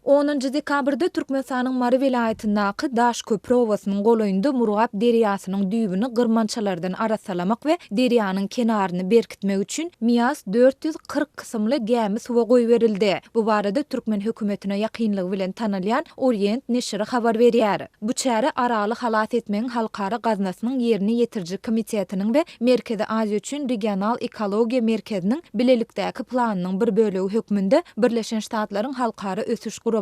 Onunjy dekabrda Türkmenistanyň Mary welaýatyndaky Daşköpri obasynyň golaýynda Murgap derýasynyň düýbüni gyrmançalardan arassalamak we derýanyň kenaryny berkitmek üçin Mias 440 kysymly gämi suwa goýberildi. Bu barada türkmen hökümetine ýakynlygy bilen tanalýan Orient neşiri habar berýär. Bu çäre Araly halas etmegiň halkara gaznasynyň ýerine ýetiriji komitetiniň we Merkezi Aziýa üçin regional ekologiýa merkeziniň bilelikdäki planynyň bir bölegi hökmünde Birleşen Ştatlaryň Halkara ösüş guramasynyň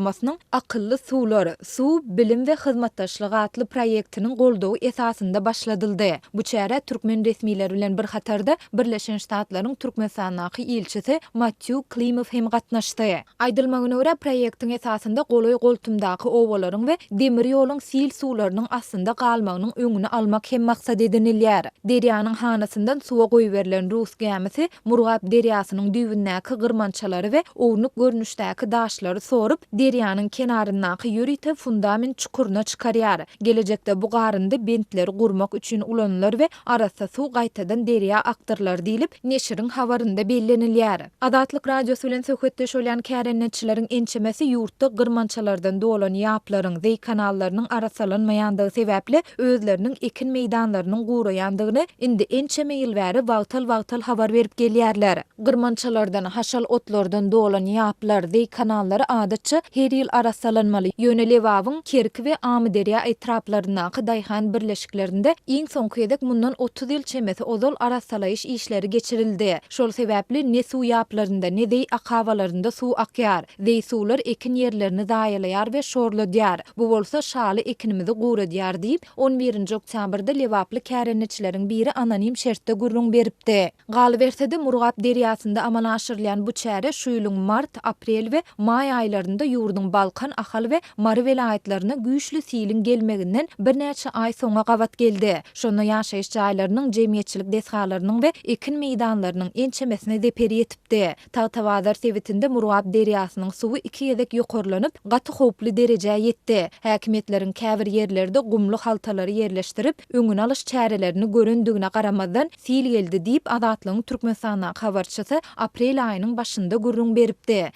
Akylly suwlar, suw, bilim we hyzmatdaşlyk atly proýektiniň goldawy esasynda başladyldy. Bu çärä türkmen resmileri bilen bir hatarda Birleşen Ştatlaryň Türkmenistandaky ilçisi Mattýu Klimow hem gatnaşdy. Aýdylmagyna görä, proýektiň esasynda golaý-goltumdaky obalaryň we demir ýoluň sil suwlarynyň astynda galmagynyň öňüni almak hem maksat edinilýär. Derýanyň hanasyndan suwa goýberilen rus gämisi Murgap derýasynyň düýbündäki gyrmançalary we ownuk görnüşdäki daşlary sorup, derýanyň kenaryndaky ýörite fundament çukuryna çykarýar. Gelejekde bu garyndy bentleri gurmak üçin ulanylar we arassa suw gaýtadan derýa akdyrylar diýlip, neşiriň habarynda bellenilýär. Azatlyk Radiosy bilen söhbetdeş bolýan kärendeçileriň ençemesi ýurtda gyrmançalardan dolan ýaplaryň, zeý kanallarynyň arassalanmaýandygy sebäpli özleriniň ekin meýdanlarynyň guraýandygyny indi ençeme ýyl bäri wagtal-wagtal habar berip gelýärler. Gyrmançalardan, haşal otlardan dolan ýaplar, zeý kanallary adatça her ýyl arassalanmaly. Ýöne Lebabyň Kerki we Amyderýa etraplaryndaky daýhan birleşiklerinde iň soňky gezek mundan 30 ýyl çemesi ozal arassalaýyş işleri geçirildi. Şol sebäpli ne suw ýaplarynda, ne zeý akabalarynda suw akýar. Zeý suwlar ekin ýerlerini zaýalaýar we şorladýar. Bu bolsa şaly ekinimizi guradýar diýip, on birinji oktýabrda lebaply kärendeçileriň biri anonim şertde gürrüň beripdi. Galyberse-de, Murgap derýasynda amala aşyrylýan bu çäre şu ýylyň mart, aprel we maý aýlarynda ýurduň Balkan, Ahal we Mary welaýatlaryna güýçli siliň gelmeginden birnäçe aý soňa gabat geldi. Şonda ýaşaýyş jaýlarynyň, jemgyýetçilik desgalarynyň we ekin meýdanlarynyň ençemesine zeper ýetipdi. Tagtabazar sebitinde Murgap derýasynyň suwy iki gezek ýokarlanyp, gaty howply derejä ýetdi. Häkimiýetleriň käbir ýerlerde gumly haltalary ýerleşdirip, öňüni alyş çärelerini görendigine garamazdan, sil geldi diýip, Azatlygyň Türkmenistandaky habarçysy aprel aýynyň başynda gürrüň beripdi.